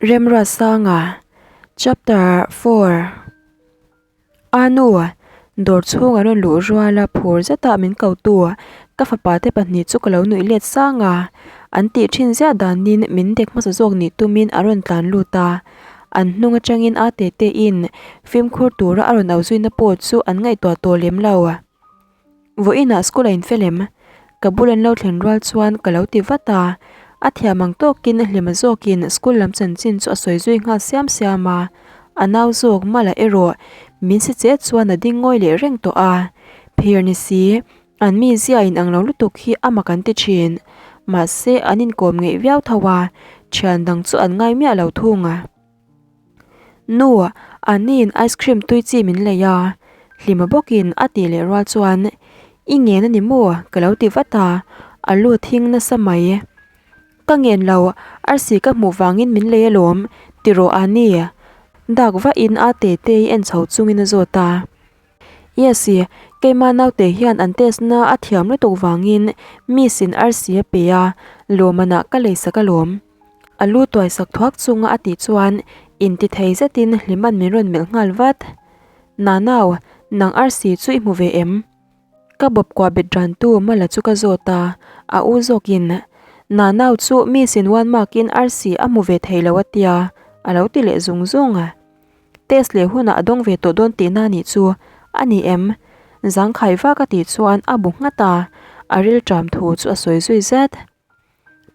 Remruatsanga Chapter 4 A nu, dawr chhung a rawn luh rual a, phur zeta min ko tu ka fapa te pahnih chu ka lo nuih let sang a, an tih thin ziah danin min dek hmasa zawk nih tumin a rawn tlan lut a, an hnung atangin a te te in fimkhur tura a rawn au zuina pawh chu an ngaihtuah tawh lem lo. Vawiinah school a infel em? Ka bul an lo thlen rual chuan ka lo ti vat a, a thiam ang tawkin hlima zawkin school lam chanchin chu a sawi zui nghal siam siam a, a nau zawk Mala erawh min si che chuan a ding ngawi leh reng tawh a, phir ni si, an mizia in ang lo lutuk hi a mak an ti thin, mahse an inkawm ngeih viau tho a, thian dang chu an ngai miah lo thung a. Nu, Anni'n ice cream tui chi min lei a, Hlima bawkin a tih leh rual chuan, I ngen a ni maw? ka lo ti vat a, a lu thing nasa mai. Ka ngen lo, arsi ka hmuh vangin min lei alawm, ti rawh Anni. Dak vahin a Tetei en chho chungin a zawt a. Yes, keimah naute hian an test na a thiam lutuk vangin miss in arsi a pe a, lawmmanah ka lei sak alawm. A lu tuai sak thuak chunga a tih chuan inti thei zetin Hliman min rawn melh nghal vat. Nanau, nang arsi chu i hmu ve em? Ka bawp kuah bet rantu Mala chu ka zawt a, a u zawkin, Nanau chu miss in one mark in arsi a hmu ve thei lo a tia, a lo ti leh zung zung. Test leh hunah a dawng ve tawh dawn tihna nih chu a ni em? Zangkhai vak a tih chuan a bu nghat a, a rilṭam thu chu a sawi zui zet.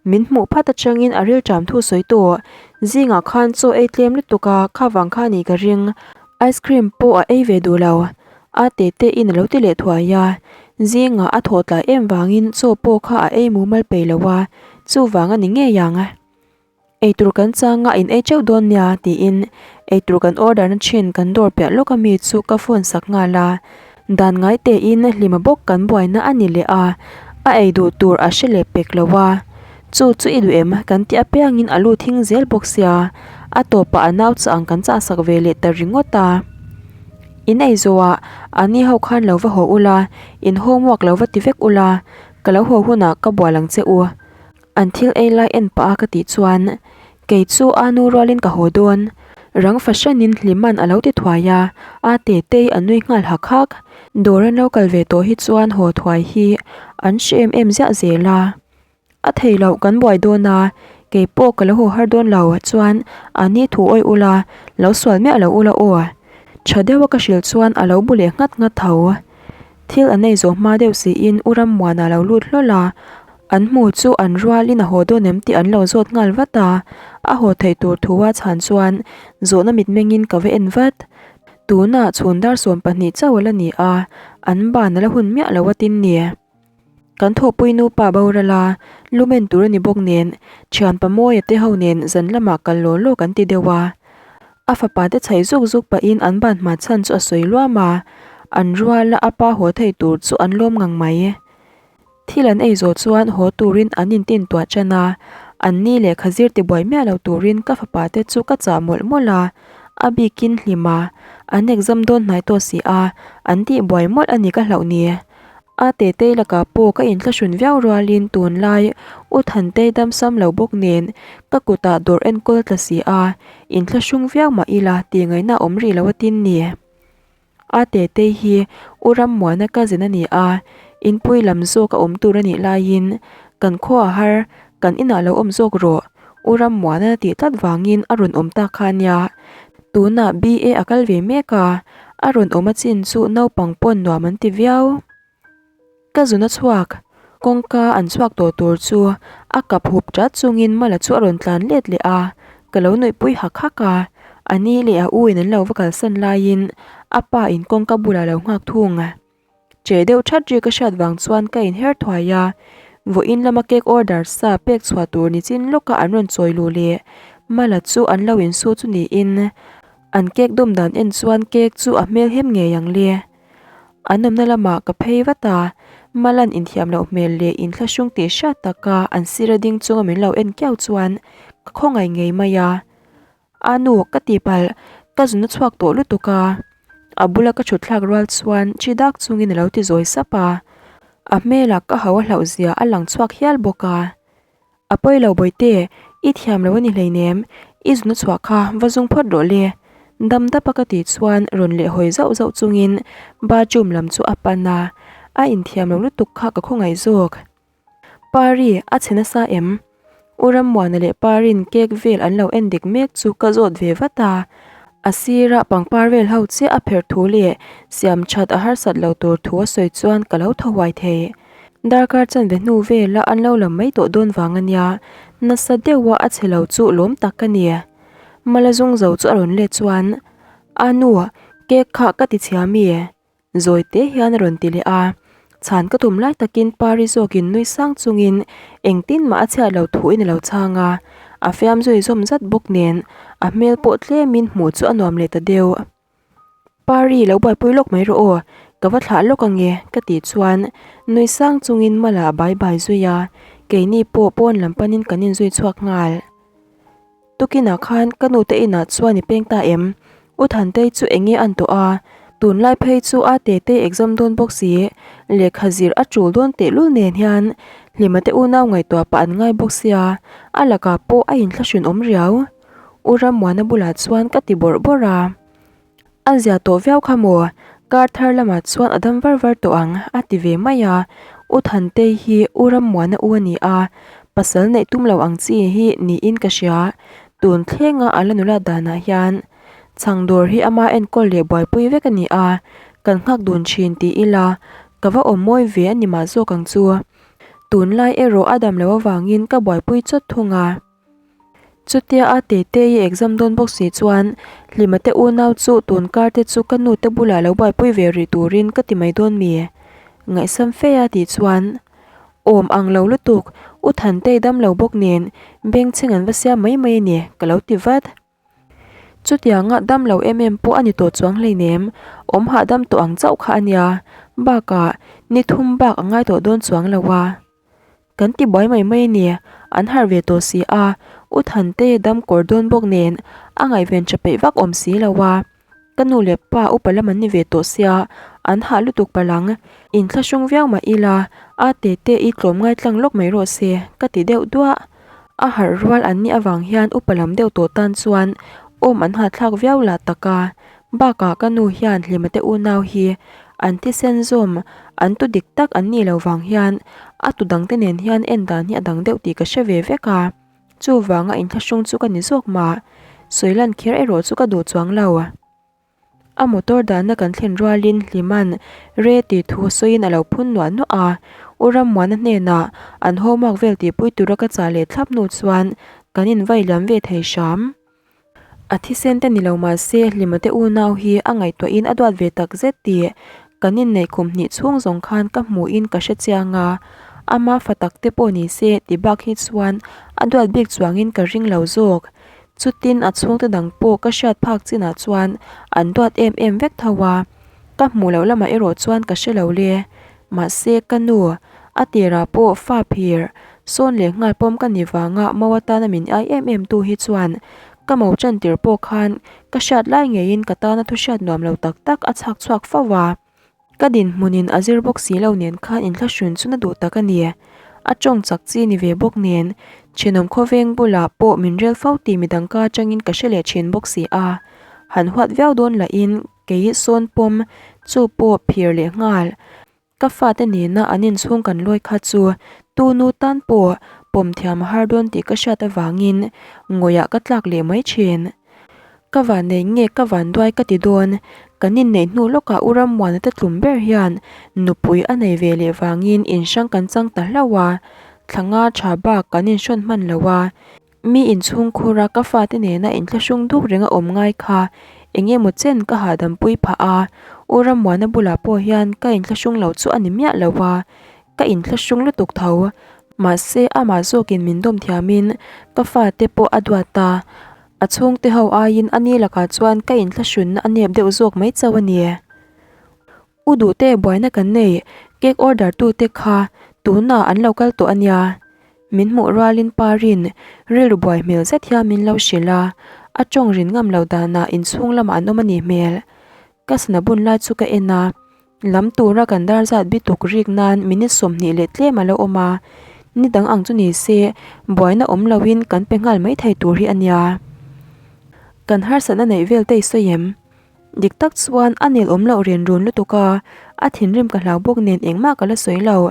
Min hmuh phat atangin a rilṭam thu sawi tawh. Zingah khan chaw ei tlem lutuk a, kha vang kha nih ka ring. Ice cream pawh a ei ve duh lo. A tete in a lo ti leh thuai a, zingah a thawh tlai em vangin chaw pawh kha a ei mumal peih lo a, chuvang a ni ngei ang. Eitur kan chang a in ei teuh dawn nia tiin eitur kan order na thin kan dawr piah lawk ami chu ka phone sak nghal a, dan ngai tein hlima bawk kan buaina a ni leh a, a ei duh tur a hre leh pek lo a, chu chu i duh em kan tih apiangin a lu thing zel bawk sia, a tawpah a nau chah ang kan chah sak ve leh ta ringawt a. In ei zawhah ani ho khan lo va haw ula, in homework lo va ti vek ula, ka lo haw hunah ka bual ang che u. An thil ei lai en pah a ka tih chuan kei chu a nu rualin ka haw dawn. Rang fahranin Hliman a lo ti thuai a, a Tetei a nui nghal hak hak. Dawr an lo kal ve tawh hi chuan haw thuai hi an hre em em ziah zel a. A thei loh kan buai dawn a, kei pawh ka lo haw har dawn lo chuan a ni thu awih ula, lo sual miah lo ula aw. Tha deuha ka hrilh chuan a lo bu leh nghat nghat tho. Thil an ei zawh hma deuh siin U Rammuana lo lut hlawl a, an hmu chu an rualin a haw dawn em tih an lo zawt nghal vat a, a haw theih tur thu a chhan chuan zawhna mitmengin ka va en vat. Tunah chhun dar 12 chauh a la ni a, an ban a la hun miah lo a tin ni. Kan thawhpui nupa boral a, lumen tur a ni bawk nen, thianpa Mawia te ho nen zan lamah kal law law kan ti deuh a. A fapa te chhaih zuk zuk pahin an ban hma chhan chu a sawi luam a, an ruala a pa haw thei tur chu an lawm ngang mai. Thil an ei zawh chuan haw turin an intin tuah tan a, an ni lehkha zir tibuai miah lo turin ka fapa te chu ka chah mawlh mawlh a, a bikin hlim a, an exam dawn hnai tawh si a, an tihbuai mawlh a ni ka hlauh ni. A Tetei lakah pawh ka inthlahrun viau rualin tunlai U Thantei damsam lo bawk nen ka kutah dawr enkawl tla si a, inthlahrung viau mah ila tih ngaihna a awm rih lo atin ni. A Tetei hi U Rammuana cousin a ni a, inpui lam zawk a awm tur a nih laiin kan khua a har, kan inah lo awm zawk rawh, U Rammuana tih tlat vangin a rawn awm tak kha ania. Tunah BA a kal ve mek a, a rawn awm a chin chu naupang pawn nuam an ti viau. Ka zun a chhuak, kawngka an chhuak tawh tur chu a kap hup chat chungin Mala chu a rawn tlan let leh a, ka lo nuihpui hak hak a, a ni leh a u in an lo va kalsan laiin a pa in kawngka bulah a lo nghak thung. Che deuh that ri ka hriat vang chuan ka inher thuai a, vawiin lama cake order sa pek chhuah tur nichin lawka an rawn chawi luh leh Mala chu an lo insu chu niin an cake dawm dan en chuan cake chu a hmel hem ngei ang le. An awmna lamah ka phei vat a, Mala'n inthiam loh hmel leh inthlahrung tih hriat taka an sira ding chunga min lo en kiau chuan ka khawngaih ngei mai a. A nu, ka tihpalh, ka zun a chhuak tawh lutuk a. A bula ka thut thlak rual chuan chi dak chungin a lo ti zawi sap a. A hmelah ka hau a hlauh zia a lang chhuak hial bawk a. A pawi lo Bawihte, i thiam lo a ni hleinem, I zuna chhuah kha va zung phawt rawh le. Dam dap a ka tih chuan rawn leh hawi zauh zauh chungin bathroom lam chu a pan a, a inthiam lo lutuk kha ka khawngaih zawk. Pari, a chhe nasa em? U Rammuana leh Parin cake vel an lo en dik mek chu ka zawt ve vat a. A sirah pangpar vel ho chiah a pherh thu leh siam that a harsat lo tur thu a sawi chuan ka lo tho huai thei. Darkar chanve hnu vela an lo lam mai tawh dawn vang a nia, nasa deuha a chhe lo chu lawm tak ka ni. Mala zung zo chu a rawn let chuan, A nu, cake kha ka ti chhia mi? Zawi te hian a rawn ti leh a, chhan ka tum lai takin Pari zawkin nui sang chungin engtin mah a chhiat lo thuin a lo chhang a, a fiam zui zawm zat bawk nen a hmel pawh tlemin hmuh chu a nuam leh ta deuh. Pari lo buaipui lawk mai rawh aw, ka va thlah lawk ange ka tih chuan nui sang chungin mala a bai bai zui a, keini pawh pawn lam panin kan inzui chhuak nghal. Tukinah khan ka nute inah chuan i peng ta em? U Thantei chu eng nge an tawh a? Tunlai phei chu a tete exam dawn bawk si, lehkha zir a tul dawn tehlul nen hian Hlima te unau ngaihtuah pah an ngai bawk sia, a lakah pawh a inthlahrun awm riau. U Rammuana bulah chuan ka ti bawrh bawrh a. A zia tawh viau kha maw? Kar thar lamah chuan a dam var var tawh ang, a ti ve mai a. U Thantei hi U Rammuana u a ni a, pasal neih tum lo ang chi hi niin ka hria. Tun thlenga a la nula danah hian chhang dawr hi ama enkawl leh buaipui vek a ni a, kan nghak dun thin ti ila ka va awm mawi ve a ni mah zawk ang chu. Tunlai erawh a dam loh avangin ka buaipui chawt thung a. Chutia a Tetei exam dawn bawk si chuan Hlima te unau chu tun kar te chu ka nu te bulah lo buaipui ve rih turin ka ti mai dawn mi? Ngaihsam fe a tih chuan Awm ang lo lutuk, U Thantei dam lo bawk nen bengchheng an va siam mai mai a ni ka lo ti vat. Chutianga dam lo em em pawh a ni tawh chuang hleinem, awm hahdam tawh ang chauh kha a nia, bakah ni thum bak a ngai tawh dawn chuang lo a. Kan ti buai mai mai a ni, an harh ve tawh si a, U Thante dam kawr dawn bawk nen a ngaihven tha peih vak awm si lo a, ka nu leh pa upa lam an ni ve tawh sia, an hah lutuk palang, inthlahrung viau mah ila a tete i tlawm ngai tlang lawk mai rawh se ka ti deuh duah. A harh rual an nih avang hian upa lam deuh tawh tan chuan awm an hahthlak viau lah tak a, bakah ka nu hian Hlima te unau hi an thisen zawm an tu dik tak an nih loh vang hian a tu dangte nen hian en dan hi a dang deuh tih ka hre ve vek a, chuvanga inthlahrung chu ka ni zawk mah. Sawilan kher erawh chu ka duh chuang lo. A motor dahna kan thlen rualin Hliman re tih thu sawiin a lo phun nuah nuah a, U Rammuana hnenah an homework vel tihpui tura ka chah leh thlap hnu chuan kan invai liam ve thei hram. A thisen te ni lo mah se Hlima te unau hi a ngaihtuahin a duat ve tak zet tih kan inneih kum hnih chhung zawng khan ka hmuhin ka hre chiang a, ama fa tak te pawh ni se ti bak hi chuan a duat bik chuangin ka ring lo zawk. Chutin a chhungte dang pawh ka hriat phak chinah chuan an duat em em vek tho a, ka hmuh loh lamah erawh chuan ka hre lo le. Mahse ka nu, a tirah pawh fa phir, sawn leh nghal pawm ka ni vanga mo atana min ai em em tu hi chuan ka mo tan tir pawh khan ka hriat lai ngeiin ka tana thu hriat nuam lo tak tak a chhak chhuak fo a. Ka dinhmunin a zir bawk si lo nen khan inthlahrun chu na duh tak a ni. A tawng chak chi ni ve bawk nen, thenawm khawveng bulah pawh min rel fo tih midang ka atangin ka hre leh thin bawk si a. Han huat viau dawn lahin kei sawn pawm chu pawh phir leh nghal. Ka fate nena an inchhung kan lawi kha chu tu nu tan pawh pawm thiam a har dawn tih ka hriat avangin ngawihah ka tlak leh mai thin. Ka van nei nge ka van duai ka ti dawn, kan inneih hnu lawkah U Rammuana te tlum ber hian nupui a nei ve leh vangin inhrang kan chang ta hlauh a, thla nga tha bak kan inhrawn hman lo a, mi inchhungkhur a ka fate nena inthlahrung duk renga awm ngai kha eng emaw chen ka hahdam pui phah a, U Rammuana bulah pawh hian ka inthlahrung lo chu a ni miah lo a, ka inthlahrung lutuk tho, mahse amah zawkin min dawm thiamin ka fate pawh a duat a. A chhungte ho aiin a ni lakah chuan ka inthlahrunna a nep deuh zawk mai chauh a ni. U duhte buaina kan nei, cake order tute kha tunah an lo kal tawh a nia. Min hmuh rualin pa rin rilru buai hmel zet hian min lo hrilh a, a tawng rin ngam lo danah inchhung lamah an awm a nih hmel. Ka sana bun lai chu ka en a, lam tura kan dar zat bi tuk rik nan minute 20 leh tlem a lo awm a, ni dang ang chu ni se buaina awm loin kan pe nghal mai thei tur hi a nia. Kan harsatna neih vel te i sawi em? Dik tak chuan a nel awm loh ren run lutuk a, a thinrim ka hlau bawk nen engmah ka la sawi lo.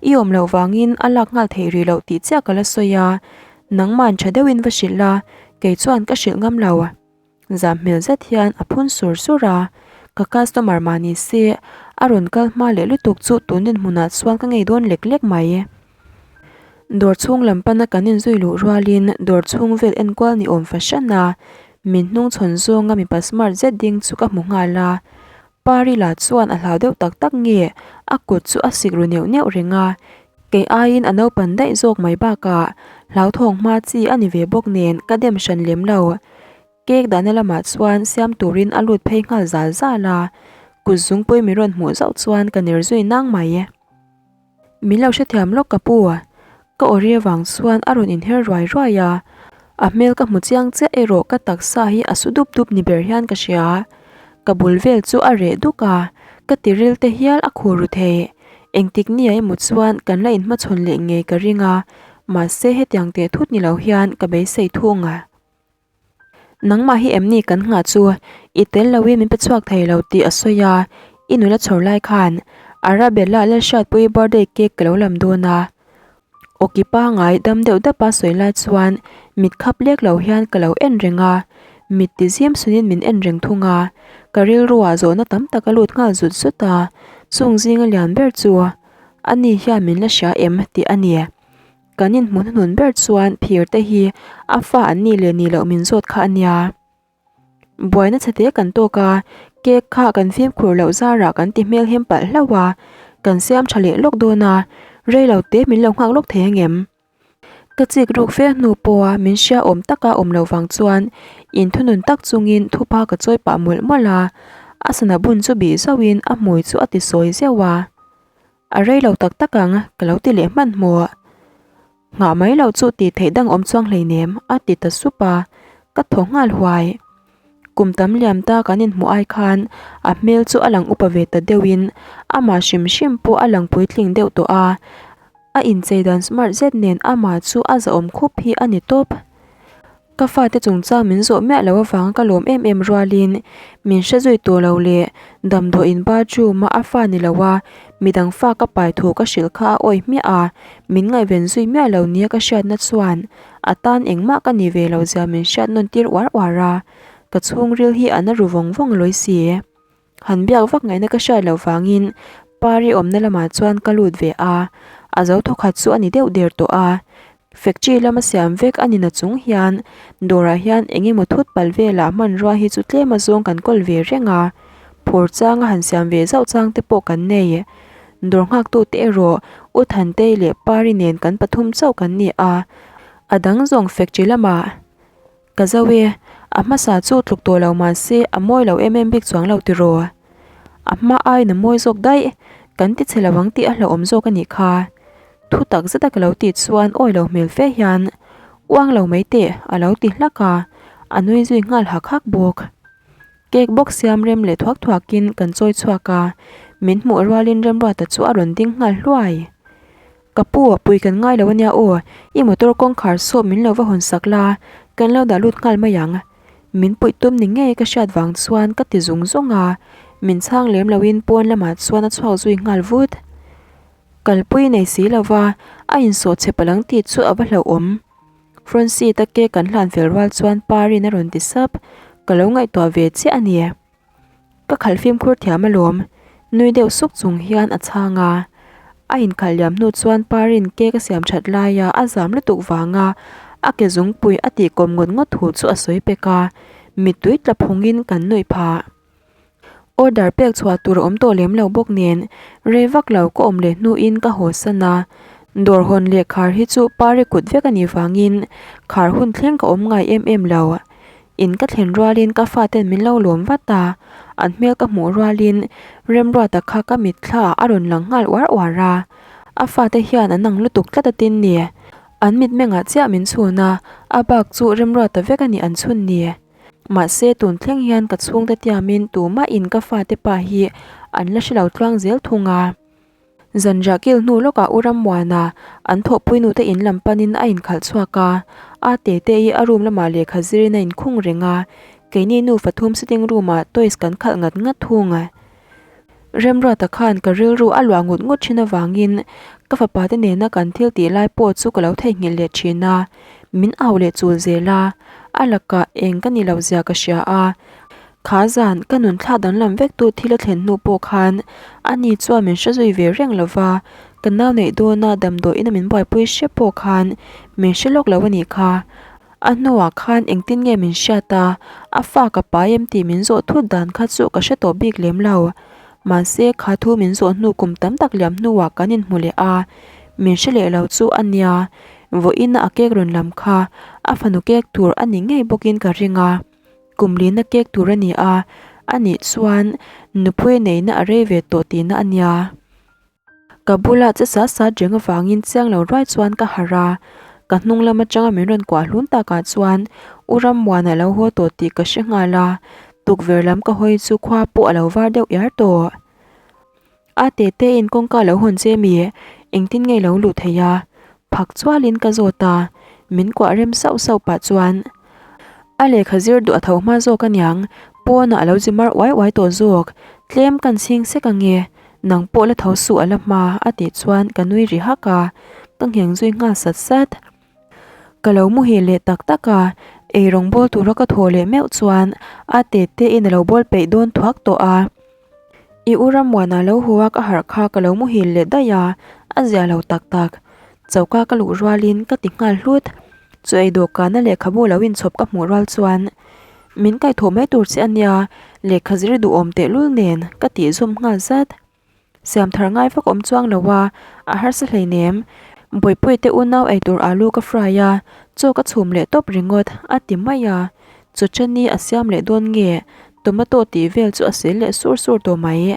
I awm loh vangin a lak nghal theih rih loh tih chiah ka la sawi a, nangman tha deuhin va hrilh la, kei chuan ka hrilh ngam lo. Zam hmel zet hian a phun sur sur a, ka customer mah ni se a rawn kal hma leh lutuk chu tun dinhmunah chuan ka ngei dawn lek lek mai. Dawr chhung lam pana kan inzui luh rualin dawr chhung vel enkual ni awm fahran a, min hnung chhawn zawnga mipa smart zet ding chu ka hmu nghal a. Parila chuan a hlau deuh tak tak nge a kut chu a sik ru neuh neuh reng a, kei aiin a naupan daih zawk mai bakah hlauthawng hma chi a ni ve bawk nen ka dem hran lem lo. Cake dahna lamah chuan siam turin a lut phei nghal zal zal a, kut zungpui min rawn hmuh zauh chuan ka ner zui nang mai. Min lo hrethiam lawk ka pu. Ka awri avang chuan a rawn inher ruai ruai a, a hmel ka hmu chiang chiah erawh ka taksa hi a su dup dup ni ber hian ka hria. Ka bul vel chu a reh duk a, ka tiril te hial a khur ru thei. Engtik ni ah emaw chuan kan la inhmachhawn leh ngei ka ring a, mahse hetiang teh thut ni lo hian ka beisei thung a. Nangmah hi em ni kan nghah chu i tel loin min pe chhuak thei lo tih a sawi a, i nula chhawr lai khan Arabella Lalhriatpuii birthday cake ka lo lam dawn a. Awki pangai dam deuh dapa sawi lai chuan mit khap lek lo hian ka lo en reng a, mit ti zim sunin min en reng thung a, ka rilruah zawhna tam tak a lut nghal zut zut a, chung zinga lian ber chu ani hian min la hria em tih a ni. Kan inhmuh hnuhnun ber chuan phir te hi a fa an nih leh nih loh min zawt kha a nia. Buaina chhe te kan tawk a, cake kha kan fimkhur loh zarah kan ti hmel hem palh hlauh a, kan siam tha leh lawk dawn a, rei lo te min lo nghak lawk thei angem? Ka chik ruk fe hnu pawha min hria awm taka awm lo vang chuan inthunun tak chungin thupa ka chawi pah mawlh mawlh a, a sana bun chu bih zauhin a hmui chu a ti sawi zeuh a. A rei lo tak tak ang, ka lo ti leh hmanhmawh. Nghah mai loh chu tih theih dang awm chuang hleinem, a ti ta sup a, ka thaw nghal huai. Kum tam liam ta kan inhmuh ai khan a hmel chu a lang upa ve ta deuhin amah hrim hrim pawh a lang puitling deuh tawh a, a inchei dan smart zet nen amah chu a zahawm khup hi a ni tawp. Ka fate chungchang min zawh miah loh avanga ka lawm em em rualin min hre zui tawh lo leh damdawiin bathroom a a fa ni lo a, midang fa ka pai thu ka hrilh kha a awih hmiah a, min ngaihven zui miah lo nia ka hriatna chuan a tan engmah ka ni ve lo zia min hriat nawn tir uar uar a, ka chhungril hi a na ru vawng vawng lawi si. Han biak vak ngaihna ka hriat loh vangin Pari awmna lamah chuan ka lut ve a, a zo thawkhat chu a ni deuh der tawh a. Factory lama siam vek a ni na chung hian dawrah hian eng emaw thut palh velah hmanrua hi chu tlem a zawng kan kawl ve reng a, phur changa han siam ve zauh chang te pawh kan nei. Dawr nghaktute erawh U Thantei leh Pari nen kan pathum chauh kan ni a, a dang zawng factory lamah Ka zo e, a hmasa chu tluk tawh lo mahse a mawi lo em em bik chuang lo tiraw? A hma aiin a mawi zawk daih, kan ti chhe lo ang tih a hlauhawm zawk a nih kha. Thu tak zeta ka lo tih chuan awi lo hmel fe hian uang lo mai teh a lo ti hlak a, a nui zui nghal hak hak bawk. Cake bawk siam rem leh thuak thuakin kan chawi chhuak a, min hmuh rualin Remruata chu a rawn ding nghal hluai. Ka pu, pui kan ngai lo ania aw, i motor kawngkhar sawp min lo va hawn sak la, kan lo dah lut nghal mai ang. Min puih tum ni ngei ka hriat vang chuan ka ti zung zung a, min chhang lem loin pawn lamah chuan a chhuak zui nghal vut. Kalpui nei si lo va, a insawh chhe palang tih chu a va hlauhawm. Front seat a cake kan hlan fel rual chuan Parin a rawn ti sap, ka lo ngaihtuah ve chiah a ni. Ka khalh fimkhur thiam alawm, nui deuh suk chung hian a chhang a. A inkhalh liam hnu chuan Parin cake a siam that laia a zam lutuk vanga a ke zungpui a tih kawm ngawt ngawt thu chu a sawi pek a, mittui tla phungin kan nuih phah. Order pek chhuah tur a awm tawh lem lo bawk nen rei vak lo ka awm leh hnuin ka haw san a, dawr hawn leh khar hi chu Pari kut vek a nih vangin khar hun thleng ka awm ngai em em lo. In ka thlen rualin ka faten min lo lawm vat a, an hmel ka hmuh rualin Remruata kha ka mitthla a rawn lang nghal uar uar a, a fate hian an ang lutuk tlat a tin ni. An mitmengah chiah min chhun a, a bak chu Remruata vek a nih an chhun ni. Mahse tun thleng hian ka chhungte tiamin tumahin ka fate pa hi an la hre lo tluang zel thung a. Zanriah kil hnu lawkah U Rammuana an thawhpui nute in lam panin a inkhalh chhuak a, a tete i a room lamah lehkha zirin a inkhung reng a. Keini nufa thum sitting room ah toys kan khalh ngat ngat thung. Remruata khan ka rilru a luah ngut ngut thin avangin ka fapa te nena kan thil tih lai pawh chu ka lo theihnghilh leh thin a, min au leh chul zel a, a lakah eng ka ni lo zia ka hria a, kha zan ka nun thla danglam vek tu thil a thlen hnu pawh khan ani chuan min hre zui ve reng lo va, ka nau neih dawna damdawiin a min buaipui hrep pawh khan min hre lawk lo a nih kha. A hnuah khan engtin nge min hriat a, a fa ka pai em tih min zawh thut dan kha chu ka hre tawh bik lem lo. Mahse kha thu min zawh hnu kum tam tak liam hnuah kan inhmu leh a, min hre leh lo chu a nia. Vawiina a cake rawn lam kha a fanu cake tur a ni ngei bawkin ka ring a, kum lina cake tur a ni a, anih chuan nupui neihna a rei ve tawh tihna a nia. Ka bula che sat sat reng avangin chiang lo ruai chuan ka harh a, ka hnung lam atanga min rawn kuah hlun takah chuan U Rammuana lo haw tawh tih ka hre nghal a, tukverh lam ka hawi chu khua pawh a lo var deuh iar tawh. A tete in kawngka lo hawn che mi, engtin nge lo luh theih a? Phak chualin ka zawt a, min kuah rem sauh sauh pah chuan a lehkha zir duh a tho hma zawk aniang, pawnah a lo zi mar uai uai tawh zawk, tlem kan chhing sek ange, Nang pawh la tho suh a la hma a tih chuan ka nui ri hak a, ka ngheng zui nghal sat sat. Ka lo muhil leh tak tak a, eirawng bawl tura ka thaw leh meuh chuan a tet te in a lo bawl peih dawn thuak tawh a. I u Rammuana lo haw a ka harh kha ka lo muhil leh daih a, a zia lo tak tak. Choka ka luh rualin ka ti nghal hlut. Chu ei dawhkana lehkhabu lo inchhawp ka hmuh rual chuan min kaihthawh mai tur che a nia, lehkha zir duhawm tehlul nen ka tih zawm nghal zat. Siam thar ngai vak awm chuang lo a, a harsa hleinem. Bawihpuii te unau ei tur alu ka fry a, chaw ka chhum leh tawp ringawt a ti mai a. Chawchani a siam leh dawn nge tomato tih vel chu a sel leh sur sur tawh mai.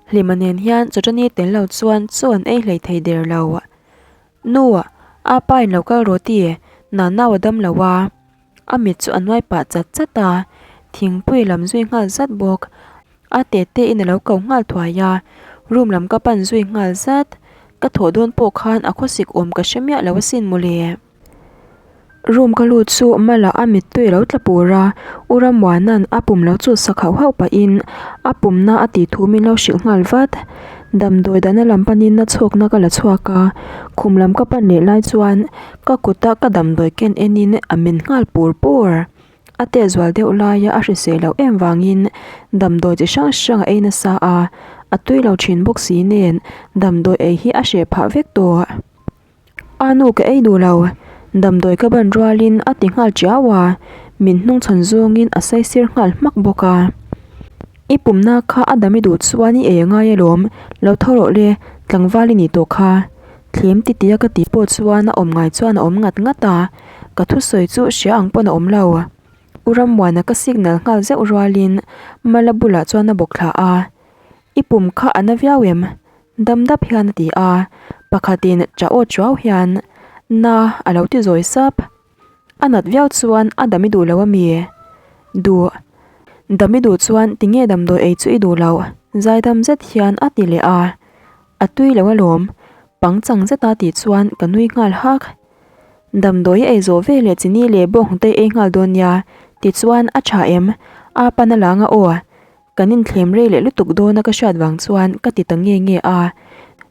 Hlima nen hian chawchani tel lo chuan chaw an ei hlei thei der lo. Nu, a pa in lo kal rawh ti, na nau a dam lo a. A mit chu a nuai pah chat chat a, thingpui lam zui nghal zat bawk. A tete in a lo ko nghal thuai a, room lam ka pan zui nghal zat. Ka thawh dawn pawh khan a khawsik awm ka hre miah lo asin mawle. Room ka lut chu Mala a mittui a lo tla pur a, U Rammuana'n a pum lo chut sak hauh hauh pahin a pumna a tih thu min lo hrilh nghal vat. Damdawi dahna lam panin na chhawkna ka la chhuak a, khum lam ka pan leh lai chuan ka kuta ka damdawi ken enin a men nghal pur pur. A tet zual deuh laia a hrisel loh em vangin damdawi chi hrang hrang a ei nasa a, a tui lo thin bawk si nen damdawi ei hi a hreh phah vek tawh. A nu ka ei duh lo, damdawi ka ban rualin a ti nghal tiau a, min hnungchhawn zawngin a saisir nghal hmak bawk a. I pumna kha a dam i duh chuan i ei a ngai alawm, lo tho rawh le, tlangval i nih tawh kha. Thlem ti tia ka tih pawh chuan a awm ngai chuan a awm ngat ngat a, ka thusawi chu hria ang pawn a awm lo. U Rammuana ka signal nghal zeuh rualin Mala bulah chuan a bawk thla a, I pum kha a na viau em? Dam dap hian a ti a, pakhatin ṭah aw chuau hian, Na, a lo ti zawi sap. A nat viau chuan a dam i duh lo a mi? Duh. Dam i duh chuan tinge damdawi ei chu i duh loh? Zaidam zet hian a ti leh a. A tui lo alawm, pangchang zeta tih chuan ka nui nghal hak. Damdawi ei zawh ve leh chini leh bawnghnute ei nghal dawn nia, tichuan a ṭha em? A pan a lang a aw. Kan inthlem rei leh lutuk dawna ka hriat vang chuan ka ti ta nge nge a,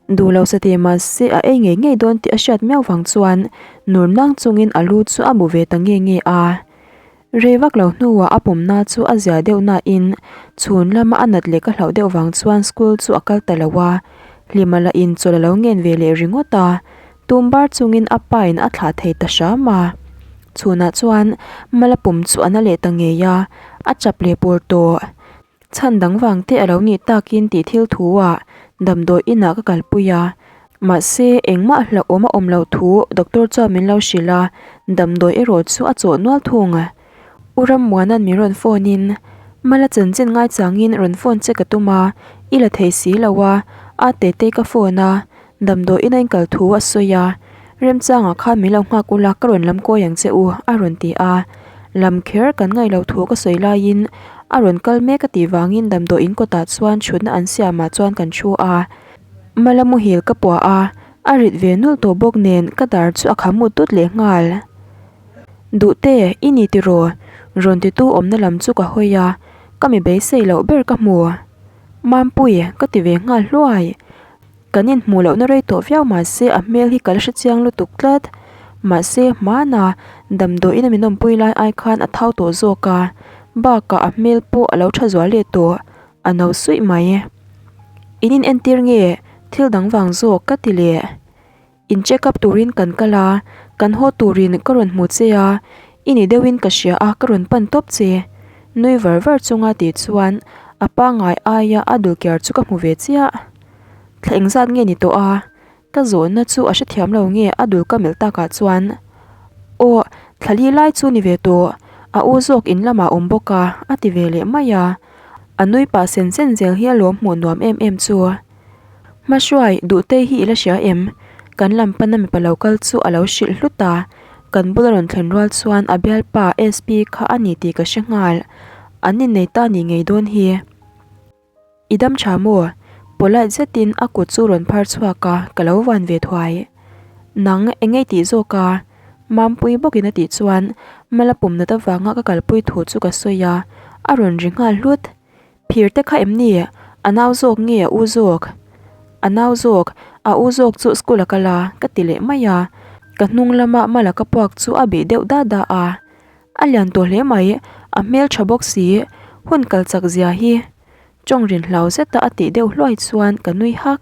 duh lo sa teh mahse a ei ngei ngei dawn tih a hriat miau vang chuan nur nang chungin a lu chu a bu ve ta nge nge a. Rei vak lo hnuah a pumna chu a zia deuh nain chhun lama a nat leh ka hlauh deuh vang chuan school chu a kal ta lo a, Hlima lah in chawlh a lo ngen ve leh ringawt a, tum bar chungin a pa in a thlah thei ta hram a. Chhunah chuan Mala pum chu a na leh ta ngei a, a chap leh pur tawh. Chhan dang vang te a lo nih takin tih thil thu ah damdawi inah ka kalpui a, mahse engmah hlauhawm a awm loh thu doctor chuan min lo hrilh a, damdawi erawh chu a chawh nual thung. U Rammuana'n min rawn phone in Mala chanchin ngaichangin rawn phone che ka tum a, i la thei si lo a, a tete ka phone a, Damdawi ina inkal thu a sawi a, Remchangah khan min lo nghak ula ka rawn lam kawi ang che u a rawn ti a. Lam kher kan ngaih loh thu ka sawi laiin a rawn kal mek a tih vangin damdawi in kawtah chuan thutna an siamah chuan kan thu a. Mala muhil ka puah a, a rit ve nulh tawh bawk nen ka dar chu a kham mut tut leh nghal. Duhte, i ni tiraw? Rawn titu awmna lam chu ka hawi a, ka mi beisei loh ber ka hmu. Mampui, ka ti ve nghal hluai. Kan inhmuh lohna rei tawh viau mahse a hmel hi ka la hrechiang lutuk tlat. Mahse, hmana damdawiin a min awmpui lai ai khan a thau tawh zawk a, bakah a hmel pawh a lo tha zual leh tawh, a no suih mai. In inentir nge thil dang vang zawk ka ti leh. In check up turin kan kal a, kan haw turin ka rawn hmu che a, i ni deuhin ka hria a ka rawn pan tawp che. Nui var var chunga tih chuan a pangngai aia a dul kiar chu ka hmu ve chiah. Thla engzat nge ni tawh a? Ka zawhna chu a hrethiam lo nge a dul ka melh takah chuan Aw, thla li lai chu ni ve tawh, a u zawk in lamah awm bawk a a ti ve leh mai a. A nui pah sen sen zel hi a lawm hmuh nuam em em chu. Hmahruai, Duhtei hi i la hria em? Kan lam pana mipa lo kal chu a lo hrilh hlut a, kan bula rawn thlen rual chuan a bialpa SP kha a ni tih ka hre nghal. An innei ta nih ngei dawn hi. I dam tha maw? Polite zetin a kut chu rawn phar chhuak a, ka lo van ve thuai. Nang, eng ei tih zawk a? Mampui bawkin a tih chuan Mala pum nat avanga ka kalpui thu chu ka sawi a, a rawn ri nghal hlut. Phir te kha em ni? A nau zawk nge a u zawk? A nau zawk, a u zawk chu school a kal a, ka ti leh mai a. Ka hnung lama mala ka puak chu a bih deuh da da a. A lian tawh hle mai, a hmel tha bawk si, hun kal chak zia hi. Tawng rin hlau zeta a tih deuh hluai chuan ka nui hak.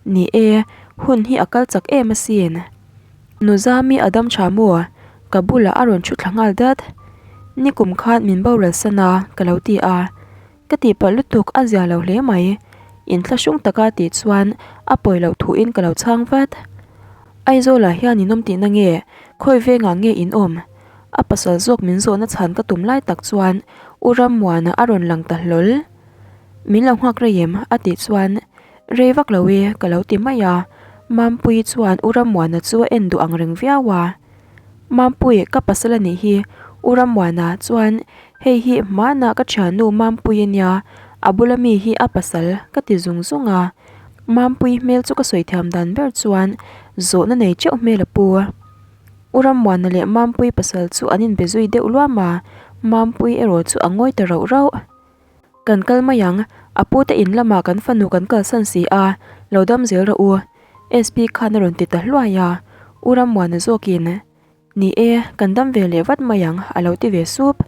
Ni e, hun hi a kal chak em asin. Nuzami a dam tha maw? Ka bulah a rawn thu thla nghal dat. Nikum khan min boral san a, ka lo ti a. Ka tihpalh lutuk a zia lo hle mai. Inthlahrung taka tih chuan a pawi loh thuin ka lo chhang vat. Aizawlah hian in awm tihna nge? Khawi vengah nge in awm? A pasal zawk min zawhna chhan ka tum lai tak chuan U Rammuana a rawn lang ta hlawl. Min lo nghak rei em? a tih chuan Rei vak lo e, ka lo ti mai a. Mampuii chuan U Rammuana chu a en duh ang reng viau a. Mampui, ka pasal a nih hi. U Rammuana chuan, Hei hi hmanah ka thiannu Mampui a nia, a bula mi hi a pasal, ka ti zung zung a. Mampui hmel chu ka sawi thiam dan ber chuan zawhna nei teuh hmel a pu. U Rammuana leh Mampui pasal chu an inbe zui deuh luam a, Mampui erawh chu a ngawi ta rauh rauh. Kan kal mai ang, a pu te in lamah kan fanu kan kalsan si a, lo dam zel rawh u. SP khan a rawn ti ta hluai a, U Rammuana zawkin, Ni e, kan dam ve leh vat mai ang, a lo ti ve sup.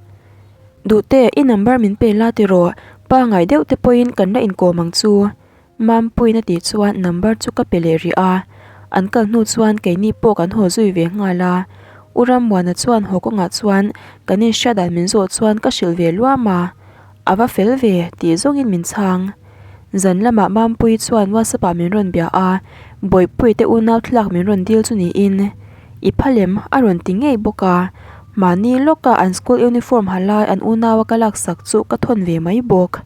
Duhte, i number min pe la tiraw, pangai deuh te pawhin kan la inkawm ang chu. Mampuiin a tih chuan number chu ka pe leh rih a, an kal hnu chuan keini pawh kan haw zui ve nghal a. U Rammuana chuan haw kawngah chuan kan inhriat dan min zawh chuan ka hrilh ve luam a, a va fel ve tih zawngin min chhang. Zan lamah Mampuii chuan WhatsApp ah min rawn bia a, Bawihpuii te unau thlalak min rawn dil chu niin i phalem a rawn ti ngei bawk a, mahni lawka an school uniform ha lai an unaua ka laksak chu ka thawn ve mai bawk.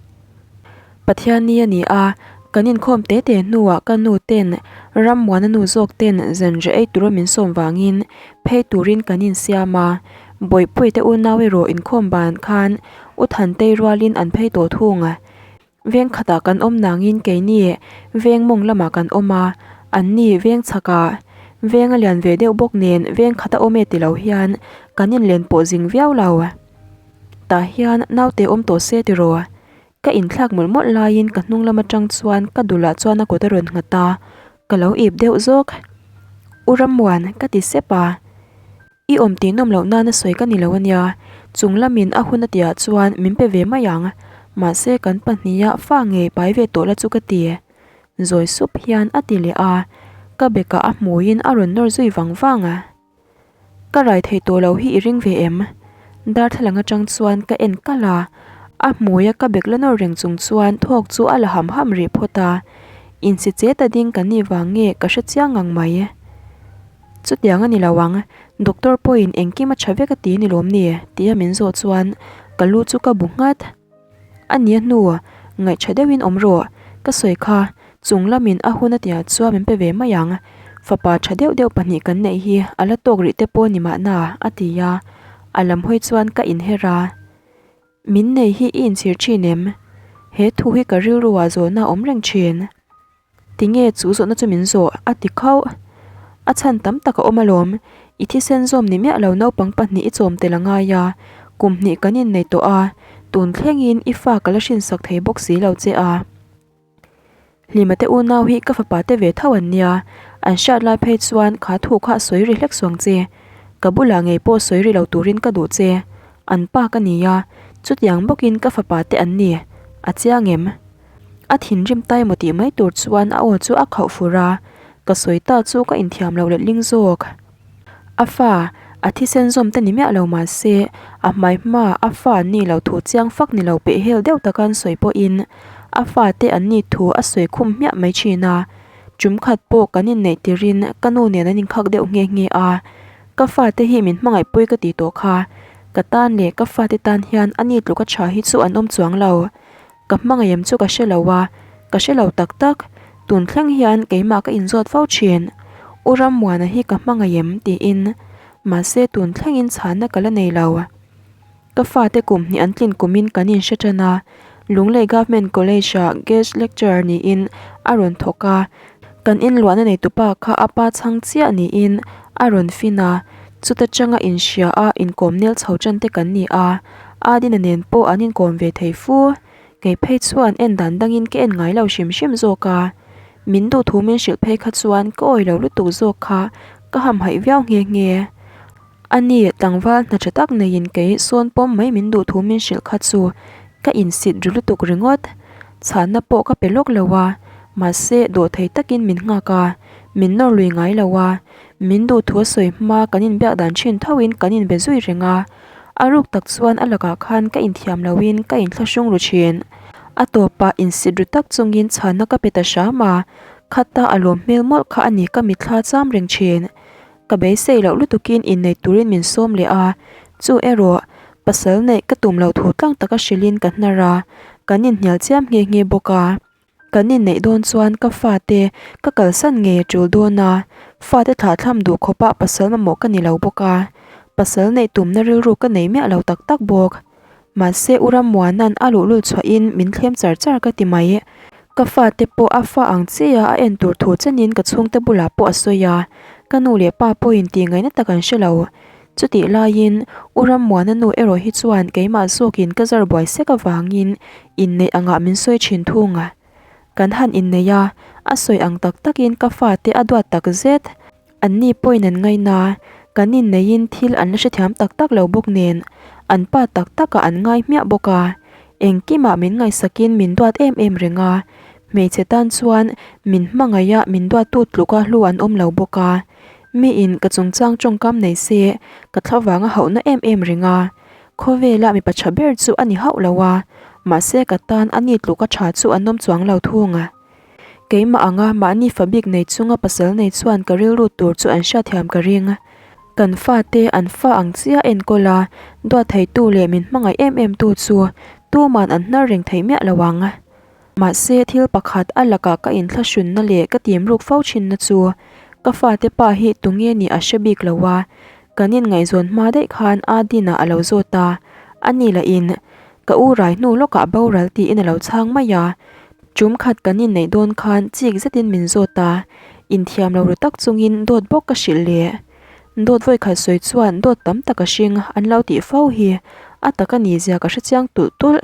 Pathianni a ni a, kan inkhawm te te hnuah ka nu ten Rammuana nu zawk ten zanriah ei tura min sawm vangin phei turin kan insiam a, Bawihpuii te unau erawh inkhawm ban khan U Thantei rualin an phei tawh thung. Veng khatah kan awm nangin keini veng mawng lamah kan awm a, anni veng chhakah veng a lian ve deuh bawk nen veng khata awm e ti lo hian kan inlen pawh zing viau lo. Tah hian naute awm tawh se tiraw? Ka inthlak mawlh mawlh laiin ka hnung lam atang chuan ka dulah chuan a kut a rawn nghat a, ka lo ip deuh zawk. U Rammuan, ka ti sep a. I awm tih nawm loh nana sawi ka ni lo ania, chung lamin a hun a tihah chuan min pe ve mai ang. Mahse kan pahniha fa ngei pai ve tawh la chu ka ti. Zawi sup hian a ti leh a, ka bekah a hmuiin a rawn nawr zui vang vang a. Ka rai thei tawh lo hi i ring ve em? Darthlalang atang chuan ka en kalh a, a hmuia ka bek la nawr reng chung chuan thawk chu a la ham ham rih phawt a, insi che ta ding ka nih vang nge ka hre chiang ngang mai. Chutiang a ni lo ang, doctor pawhin engkim a tha vek a ti ni lawm ni? tia min zawh chuan ka lu chu ka bu nghat. A nia hnu, ngaihṭha deuhin awm rawh, ka sawi kha, chung lamin a hun a tiah chuan min pe ve mai ang. Fapa ṭha deuh deuh pahnih kan neih hi a la tawk rih te pawh ni mahna, a ti a, a lam hawi chuan ka inher a. Min nei hi i inchhir ṭhin em? He thu hi ka rilruah zawhna a awm reng ṭhin. Tinge chu zawhna chu min zawh? a ti khauh. A chhan tam tak a awm alawm. I thisen zawm ni miah lo naupang pahnih i chawm tel a ngai a, kum hnih kan innei tawh a, tun thlengin i fa ka la hrinsak thei bawk si lo che a. Hlima te unau hi ka fapa te ve tho an nia, an hriat lai phei chuan kha thu kha sawi ri hlek suang che. Ka bulah ngei pawh sawi ri lo turin ka duh che. An pa ka ni a, chutiang bawkin ka fapa te an ni. A chiang em? A thinrim tai maw tih mai tur chuan a aw chu a khauh fur a, ka sawi ta chu ka inthiam lo letling zawk. A fa, a thisen zawm te ni miah lo mah se, a hmai hma a fa an nih loh thu chiang fak ni lo peh hel deuh taka an sawi pawhin a fa te an nih thu a sawi khum hmiah mai thin a. Tum khat pawh kan inneih tirin ka nu nen an inkhak deuh nghe nghe a, ka fa te hi min hmangaihpui ka tih tawh kha, ka tan leh ka fa te tan hian a ni tluka tha hi chu an awm chuang lo. Ka hmangaih em chu ka hre lo a, ka hre lo tak tak. Tun thleng hian keimah ka inzawt fo thin. U Rammuana hi ka hmangaih em? tiin. Mahse tun thlengin chhanna ka la nei lo. Ka fate kum hnih an tlin kumin kan inhre tan a, Lunglei Government College-ah guest lecturer niin a rawn thawk a. Kan inluahna neitupa kha a pa chhang chiah niin a rawn fin a, chuta tanga inhria a inkawm nel chho tan te kan ni a. Adina nen pawh an inkawm ve thei fu. Kei phei chuan en dan dangin ka en ngai lo hrim hrim zawk a. Min duh thu min hrilh phei kha chuan ka awi lo lutuk zawk kha ka hamhaih viau nghe nghe. Ani, tlangval hna tha tak neiin kei sawn pawm mai min duh thu min hrilh kha chu ka insit ri lutuk ringawt. Chhanna pawh ka pe lawk lo a, mahse dawhthei takin min nghak a, min nawr lui ngai lo a. Min duh thu a sawi hma kan inbiak dan thin thoin kan inbe zui reng a. A ruk tak chuan a lakah khan ka inthiam loin ka inthlahrung ru thin. A tawpah insit ru tak chungin chhanna ka pe ta hram a, khata a lawm hmel mawlh kha a ni ka mitthla cham reng thin. Ka beisei loh lutukin innei turin min sawm leh a, chu erawh pasal neih ka tum loh thu tlang taka hrilhin ka hnar a, kan inhnial chiam nghe nghe bawk a. Kan inneih dawn chuan ka fate ka kalsan ngei a tul dawn a, fate thlahthlam duh khawpah pasal mamawh ka ni lo bawk a, pasal neih tumna rilru ka nei miah lo tak tak bawk. Mahse U Rammuana'n a luhlul chhuahin min thlem char char ka ti mai. Ka fate pawh a fa ang chiah a en tur thu chenin ka chhungte bulah pawh a sawi a, ka nu leh pa pawhin tih ngaihna tak an hre lo. Chutih laiin U Rammuana nu erawh hi chuan keimah zawkin ka zar buai sek avangin inneih angah min sawi thin thung a. Kan han innei a, a sawi ang tak takin ka fate a duat tak zet. Anni pawhin an ngaina, kan inneiin thil an la hrethiam tak tak lo bawk nen, an pa tak takah an ngai hmiah bawk a. Engkimah min ngaihsakin min duat em em reng a, hmeichhe tan chuan min hmangaiha min duattu tluka hlu an awm lo bawk a. Miin ka chungchang tawngkam nei se, ka thla vanga hauhna em em reng a. Khawvela mipa tha ber chu a ni hauh lo a, mahse ka tan a ni tluka tha chu an awm chuang lo thung a. Keimah anga mahni fa bik nei chunga pasal nei chuan ka rilru tur chu an hriatthiam ka ring. Kan fate an fa ang chiah enkawl a, duat theitu leh min hmangaih em em tu chu tuman an hnar reng thei miah lo ang. Mahse, thil pakhat a lakah ka inthlahrunna leh ka timruk fo thinna chu ka fate pa hi tunge nih a hre bik lo a, kan inngaihzawn hma daih khan Adina a lo zawt a, ani lahin ka u rai hnu lawkah boral tiin a lo chhang mai a, tum khat kan inneih dawn khan chik zetin min zawt a, inthiam lo ru tak chungin dawt bawk ka hrilh leh. Dawt vawikhat sawi chuan dawt tam tak a hring an lo tih fo hi a tak a nihzia ka hrechiang tulh tulh.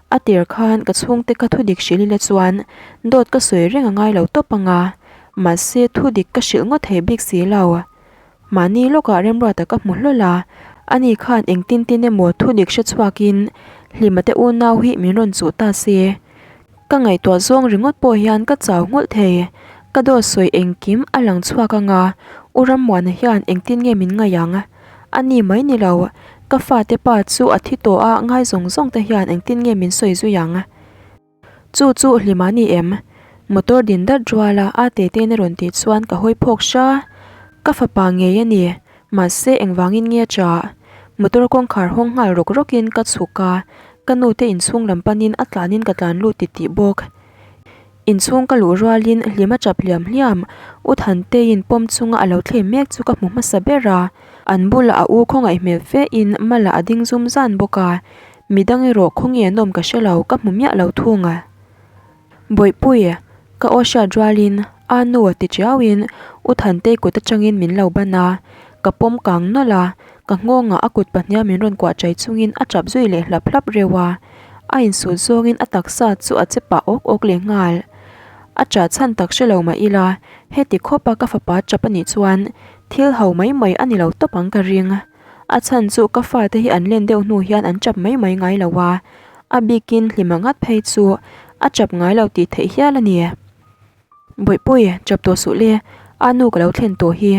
A tir khan ka chhungte ka thudik hrilh ila chuan dawt ka sawi reng a ngai lo tawp ang a, mahse thudik ka hrilh ngawt thei bik si lo. Mahni lawkah Remruata ka hmu hlawl a, ani khan engtin tin emaw thudik hre chhuakin Hlima te unau hi min rawn chuh ta se. Ka ngaihtuah zawng ringawt pawh hian ka chau nghulh thei. Ka dawt sawi engkim a lang chhuak ang a, U Rammuana hian engtin nge min ngaih ang? A ni mai ni lo, ka fate pa chu a thi tawh a ngai zawng zawng te hian engtin nge min sawi zui ang? Chu chu hlim a ni em? Motor din dat rual a a tete na rawn tih chuan ka hawi phawk hra. Ka fapa ngei a ni, mahse engvangin nge a chah? Motor kawngkhar hawng nghal rawk rawkin ka chhuk a, ka nu te inchhung lam panin a tlanin ka tlan lut titih bawk. Inchhung ka luh rualin hlim a tap hliam hliam, U Thanteiin pawm chunga a lo thlem mek chu ka hmu hmasa ber a, an bulah a u khawngaih hmel fe in Mala a ding zum zan bawk a, midang erawh khawnge an awm ka hre lo, ka hmu miah lo thung a. Bawihpui, ka aw hriat rualin A nu a ti tiauin U Thantei kut atangin min lo ban a, ka pawm kang nawlh a, ka nghawngah a kut pahniha min rawn kuah chai chungin a tap zui leh hlap hlap reuh a, a insut zawngin a taksa chu a che pah awk awk leh nghal. A ṭah chhan tak hre lo mah ila, heti khawpa ka fapa ṭap a nih chuan thil ho mai mai a ni lo tawp ang ka ring. A chhan chu ka fate hi an len deuh hnu hian an ṭap mai mai ngai lo a, a bikin hlima ngat phei chu a ṭap ngai lo tih theih hial a ni. Bawihpui, ṭap tawh suh le, a nu ka lo thlen tawh hi.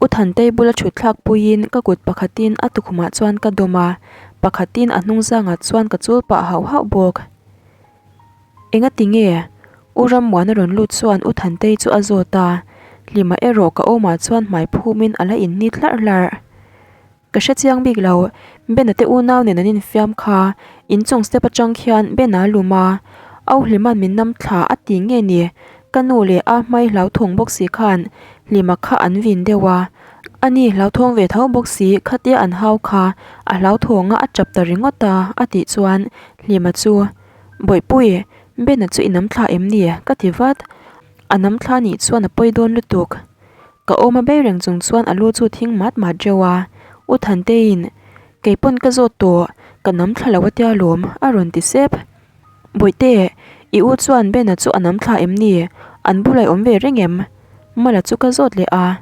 U Thantei bula ṭhut thlak puiin ka kut pakhatin a tukhumah chuan ka dawm a, pakhatin a hnung zangah chuan ka chul pah hauh hauh bawk. Engati nge? U Rammuana rawn lut chuan U Thantei chu a zawt a, Hlima erawh ka awmah chuan hmai phumin a la innit hlarh hlarh. Ka hre chiang bik lo, Bena te unau nen an infiam kha, inchung step atang khian Bena a lum a, Au Hlima'n min nam thla a ti nge ni? Ka nu leh a hmai hlauthawng bawk si khan Hlima kha an vin deuh a, ani hlauthawng ve tho bawk si khatia an hau kha a hlauthawng a a tap ta ringawt a a tih chuan Hlima chu Bawihpui, Bena chu i nam thla em ni? ka ti vat. A nam thla nih chuan a pawi dawn lutuk. Ka awm a bei reng chung chuan a lu chu thing mat mat reuh a, U Thanteiin, Kei pawn ka zawt tawh, ka nam thla lo a tia lawm, a rawn ti sep. Bawihte, i u chuan Bena chu a nam thla em ni? An bulah i awm ve reng em? Mala chu ka zawt leh a.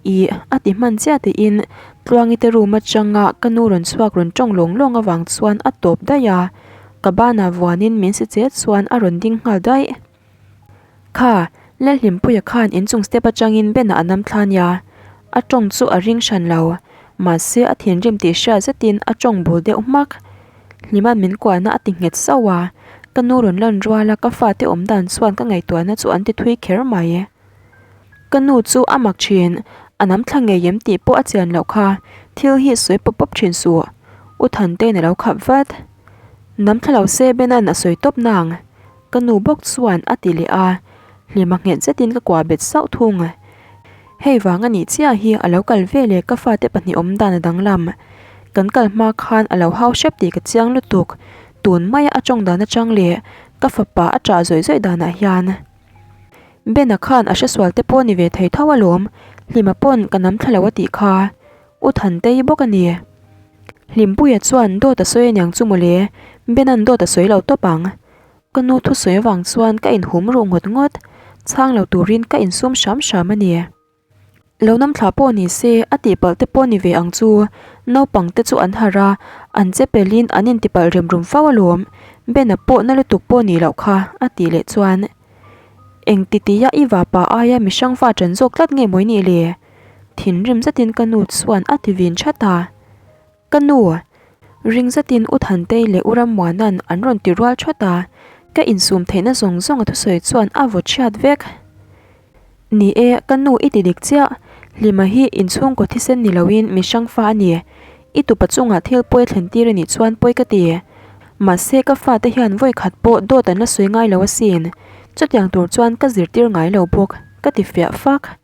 Ih, a ti hman chiah tiin Tluangi te room atanga ka nu rawn chhuak rawn tawng lawng lawng avang chuan a tawp daih a, ka banah vuanin min si chet chuan a rawn ding nghal daih. Kha, Lalhlimpuia khan inchung step atangin Bena a nam thla nia, a tawng chu a ring hran lo, mahse a thinrim tih hriat zetin a tawng bul deuh hmak. Hlima'n min kuahna a ti nghet sauh a, ka nu rawn lan ruala ka fate awm dan chuan ka ngaihtuahna chu an ti thui kher mai. Ka nu chu a mak thin, a nam thla ngei em tih pawh a chian loh kha, thil hi sawi pawp pawp thin suh. U Thantein a lo khap vat. Nam thla lo se Bena'n a sawi tawp nang. Ka nu bawk chuan a ti leh a, hlima nghet zetin ka kuah bet sauh thung. Hei vang a nih chiah hi a lo kal ve leh ka fate pahnih awm dan a danglam. Kan kal hma khan a lo hau hrep tih ka chiang lutuk, tun maia a tawng dan atang leh ka fapa a ṭah zawih zawih danah hian. Bena khan a hresual te pawh ni ve thei tho alawm, Hlima pawn ka nam thla lo a tih kha. U Thantei bawk a ni. Hlimpuia chuan dawt a sawi aniang chu mawle, Bena'n dawt a sawi lo tawp ang. Ka nu thusawi avang chuan ka inhum ruh ngawt ngawt, chhang lo turin ka insum hram hram a ni. Lo nam thla pawh ni se, a tihpalh te pawh ni ve ang chu. Naupang te chu an harh a, an che pelin an intipalh rem rum fo alawm. Bena pawh na lutuk pawh nih loh kha, a tih leh chuan. Eng titiah i vapa aia mihrang fa ṭan zawk tlat nge mawi nih le? Thinrim zetin ka nu chuan a ti vin that a. Ka nu! Ring zetin U Thantei leh U Rammuana'n an rawn ti rual thawt a, ka insum theihna zawng zawng a thusawi chuan a vaw chhiat vek. Ni e, ka nu i ti dik chiah, Hlima hi inchhungkaw thisen ni loin mi hrang fa a ni. I tupa chungah thil pawi a thlen tir a nih chuan pawi ka ti. Mahse ka fate hian vawi khat pawh dawt an la sawi ngai lo asin. Chutiang tur chuan ka zirtir ngai lo bawk, ka ti fiah fak.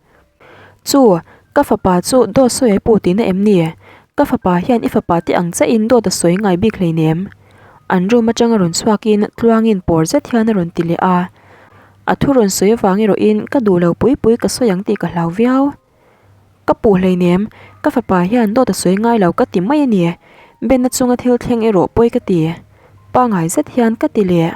Chu, ka fapa chu dawt sawi a pu tihna em ni? Ka fapa hian i fapa te ang chiahin dawt a sawi ngai bik hleinem. An room atanga rawn chhuakin Tluangin pawr zet hian a rawn ti leh a. A thu rawn sawi avang erawhin ka duh lo pui pui ka sawi ang tih ka hlau viau. Ka puh hleinem, ka fapa hian dawt a sawi ngai lo ka ti mai a ni. Bena chunga thil thleng erawh pawi ka ti. Pangai zet hian ka ti leh.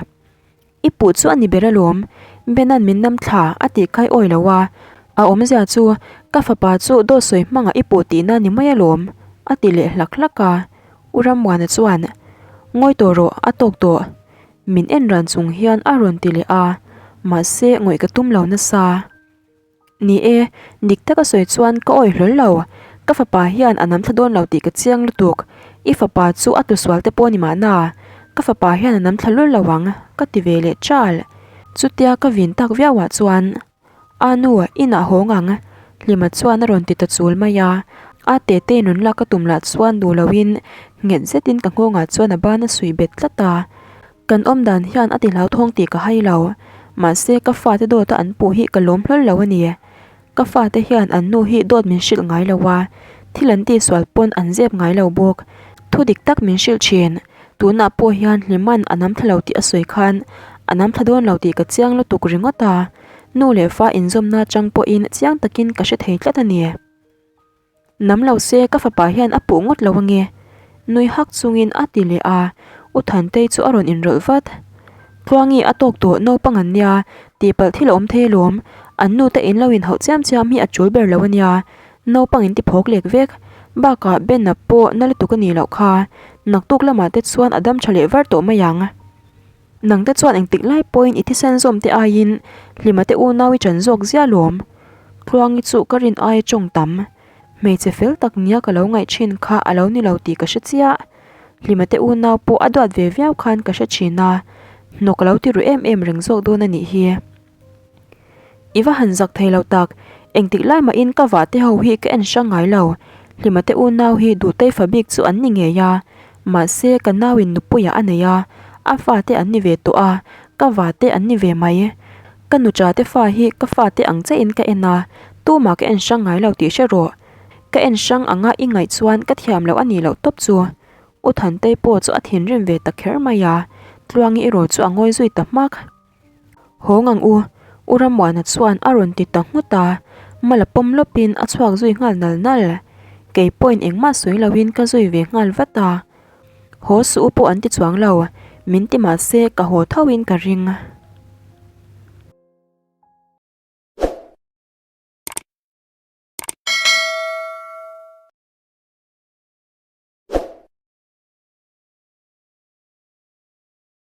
I puh chu a ni ber alawm, Bena'n min nam thla a tih kai awi lo a, a awmzia chu ka fapa chu dawt sawi hmangah i puh tihna ni mai alawm, a ti leh hlak hlak a. U Rammuana chuan, Ngawi tawh rawh, a tawk tawh. Min en ran chung hian a rawn ti leh a, mahse ngawih ka tum lo nasa. Ni e, dik taka sawi chuan ka awi hlawl lo. Ka fapa hian a nam thla dawn lo tih ka chiang lutuk. I fapa chu a tusual te pawh ni mahna, ka fapa hian a nam thla lul lo ang, ka ti ve leh chal. Chutia ka vin tak viauah chuan, A nu, inah hawng ang, Hlima chuan a rawn ti ta chul mai a. A tete rawn lak ka tum lah chuan duh loin nghet zetin ka nghawngah chuan a ban a suih bet tlat a. Kan awm dan hian a ti hlauthawng tih ka hai lo. Mahse ka fate dawta an puh hi ka lawm hlawl lo a ni. Ka fate hian an nu hi dawt min hrilh ngai lo a, thil an tihsual pawn an zep ngai lo bawk. Thu dik tak min hrilh thin. Tunah pawh hian Hliman a nam thla lo tih a sawi khan a nam thla dawn lo tih ka chiang lutuk ringawt a. Nu leh fa inzawmna chang pawhin chiang takin ka hre thei tlat a ni. Nam lo se ka fapa hian a puh ngawt lo ange. Nui hak chungin a ti leh a, U Thantei chu a rawn inrawlh vat. Tluangi a tawk tawh naupang an nia, tihpalh thil a awm thei alawm, an nu te in lo inhauh chiam chiam hi a tul ber lo ania, naupang in ti phawk lek vek. Bakah Ben-a pawh na lutuk a nih loh kha, naktuk lamah te chuan a dam tha leh var tawh mai ang. Nang te chuan engtik lai pawhin i thisen zawm te aiin Hlima te unau i ṭan zawk zia lawm. Tluangi chu ka rin aia ṭawng tam. Hmeichhe fel tak nia ka lo ngaih ṭhin kha a lo ni lo tih ka hre chiah. Hlima te unau pawh a duat ve viau khan ka hre ṭhin a, hnawk a lo ti ru em em reng zawk dawn a nih hi. I va han zak thei lo tak, engtik lai mahin ka vah te ho hi ka en hrang ngai lo, Hlima te unau hi Duhtei fa bik chu an ni ngei a, mahse ka nauin nupuiah a nei a, a fate an ni ve tawh a, ka vah te an ni ve mai. Ka nucha te fa hi ka fate ang chiahin ka en a, tumah ka en hrang ngai lo tih hre rawh. Ka en hrang anga i ngaih chuan ka thiam loh a nih loh tawp chu. U Thantei pawh chu a thinrim ve ta kher mai a, Tluangi erawh chu a ngawi zui ta hmak. Hawng ang u, U Rammuana chuan a rawn ti ta nghut a, Mala pawm lawpin a chhuak zui nghal nal nal. Kei pawhin engmah sawi loin ka zui ve nghal vat a. Haw suh u pawh an ti chuang lo, min ti mahse ka haw tho in ka ring.